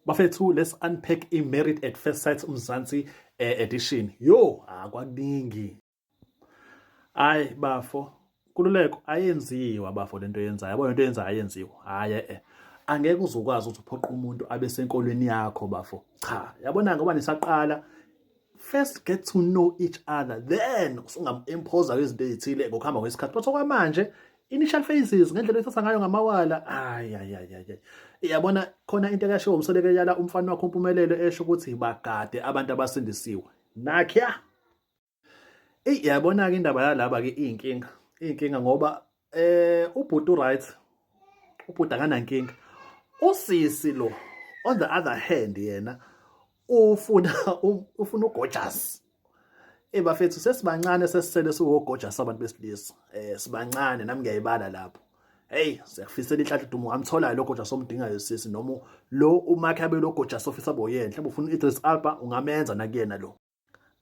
Bafethu, let's unpack i-Married at First Sight Mzansi edition. Yo, akwaningi. Hayi bafo, Nkululeko ayenziwa bafo lento yenzayo. Yabo lento yenzayo ayenziwa. Hayi eh. Angeke uzokwazi ukuthi uphoqe umuntu abe senkolweni yakho bafo. Cha, yabona ngoba nisaqala, first get to know each other, then usungam-impose izinto ezithile ngokuhamba kwesikhathi. But okwamanje, initial phases, ngendlela oyithatha ngayo ngamawala, ay ay ay ay, iyabona khona into ekashiwo uMseleku yala umfana wakho uMpumelelo, esho ukuthi bagade abantu abasindisiwe nakya. Eyi, yabona-ke indaba yalaba-ke iyinkinga, iyinkinga ngoba ubhuti right, ubhuti akanankinga. Usisi lo, on the other hand, yena ufuna ugorgeous. Eh bafethu, sesibancane, sesisele siwogorgeous abantu besilisa. Sibancane, nami ngiyayibala lapho. Hey, siyafisela inhlanhla udumo, ungamthola lo gorgeous omdingayo sisi, noma lo umakhe abe lo gorgeous ofisa boyena. Mhlawumbe ufuna u-Idris Elba, ungamenza nakuyena lo.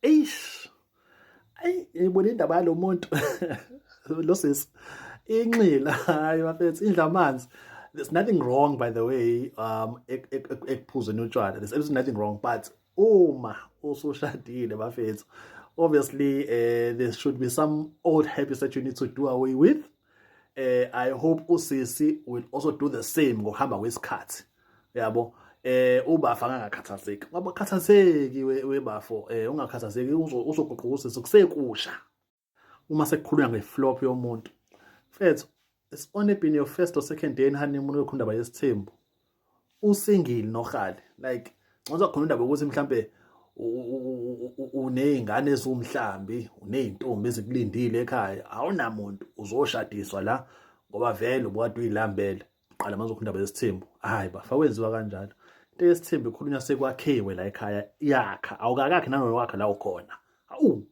Eish. Ayi, ngibona indaba yalo muntu lo sisi inxila. Hayi bafethu, indla amanzi. There's nothing wrong, by the way, ekuphuzeni utshwala. There's absolutely nothing wrong, but uma usushadile bafethu, obviously there should be some old habits that you need to do away with. I hope usisi will also do the same ngokuhamba kwesikhathi, yabo. Ubafa angakhathazeki, ngoba khathazeki webafo, ungakhathazeki, uzoguquka usisi kusekusha. Uma sekukhulunywa ngeflop yomuntu mfethu, it's only been your first or second day in honeymoon, yokhuluma indaba yesithembu usingle nohali. Like, ngcono khona indaba yokuthi mhlambe uney'ngane eziwumhlambi, uney'ntombi ezikulindile ekhaya, awunamuntu uzoshadiswa la ngoba vele ubukade uyilambele. Qala manje indaba yesithembu. Hayi bafa, kwenziwa kanjalo. Into yesithembu ikhulunywa sekwakhiwe la ekhaya, yakha awukakakhi nanokwakha la ukhona. Awu.